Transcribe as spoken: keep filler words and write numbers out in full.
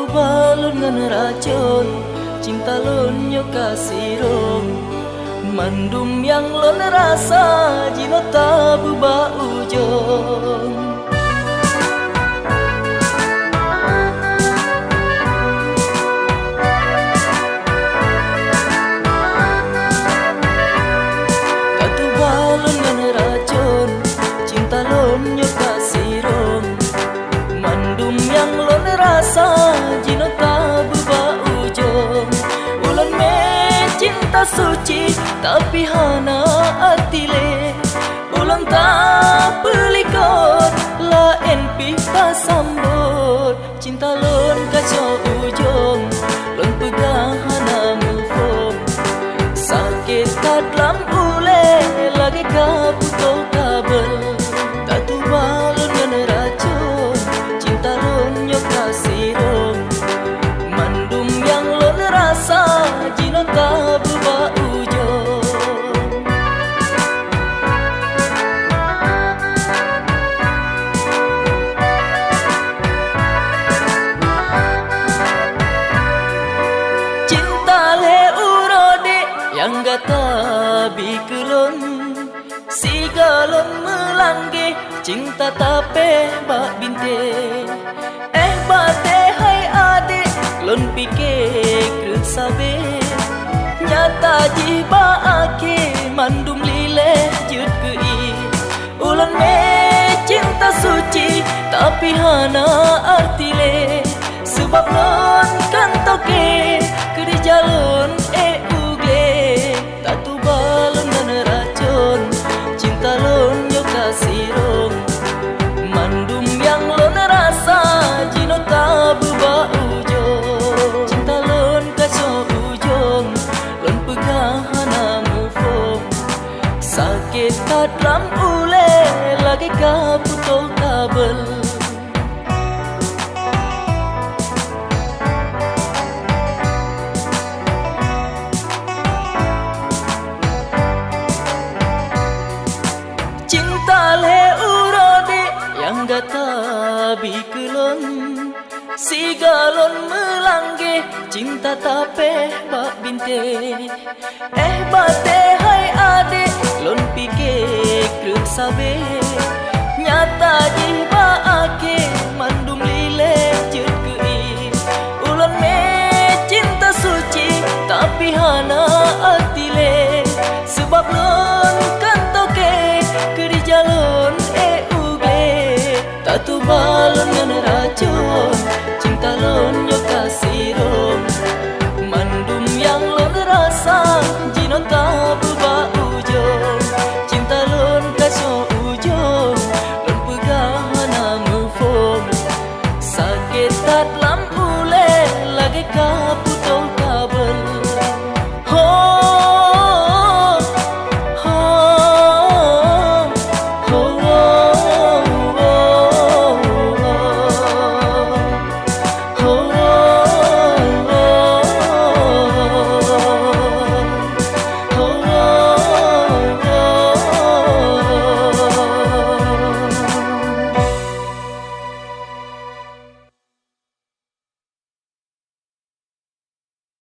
Balon ngon racon, cinta lôn nyoe ka sirong. Mandum nyang lôn rasa jinoe tabu bak ujong. Tatuba lôn ngon racon, cinta lôn nyoe ka sirong. Mandum nyang lôn rasa jinoe tabu bak ujong. Ulôn mé cinta suci, tapi hana arti lé. Ulôn tapeulikot, laén pih tasambot. Cinta lôn ka cok ujong, lôn peugah hana muphom. Sakét that lam ulée, lagée ka putôh kabel. Tatuba lôn ngon racon, cinta lôn nyoe ka sirong. Mandum nyang lôn rasa jinoe tabu bak ujong. Cinta lhée uroe dék nyang gata bi keu lôn. Sigohlom meulanggeh, cinta tapéh bak bintéh. Éh batée hai adék, lôn pike kreueh sabé. Nyata jih bak akhé, mandum liléh jeuet keu ié. Ulôn mé cinta suci, tapi hana arti lé. Seubab lôn kan toke, keurija lôn ék u glé. Tatuba lôn ngon racon, cinta lôn nyoe ka sirong. Mandum nyang lôn rasa jinoe tabu bak ujong. Cinta lôn ka cok ujong, lôn peugah hana muphom. Sakét that lam ulée, lagée ka putôh kabel. Cinta lhée uroe dék nyang gata bi keu lôn. Sigohlom meulanggeh, cinta tapéh bak bintéh. Éh batée hai adék, lôn pike kreueh sabé. Nyata jih bak akhé, mandum liléh jeuet keu ié. Ulôn mé cinta suci, tapi hana arti lé. Seubab lôn kan toke, keurija lôn ék u glé. Tatuba lôn ngon racon, cinta lôn nyoe ka sirong. Mandum nyang lôn rasa jinoe tabu bak ujong. Cinta lôn ka cok ujong, lôn peugah hana muphom. Sakét that lam ulée, lagée ka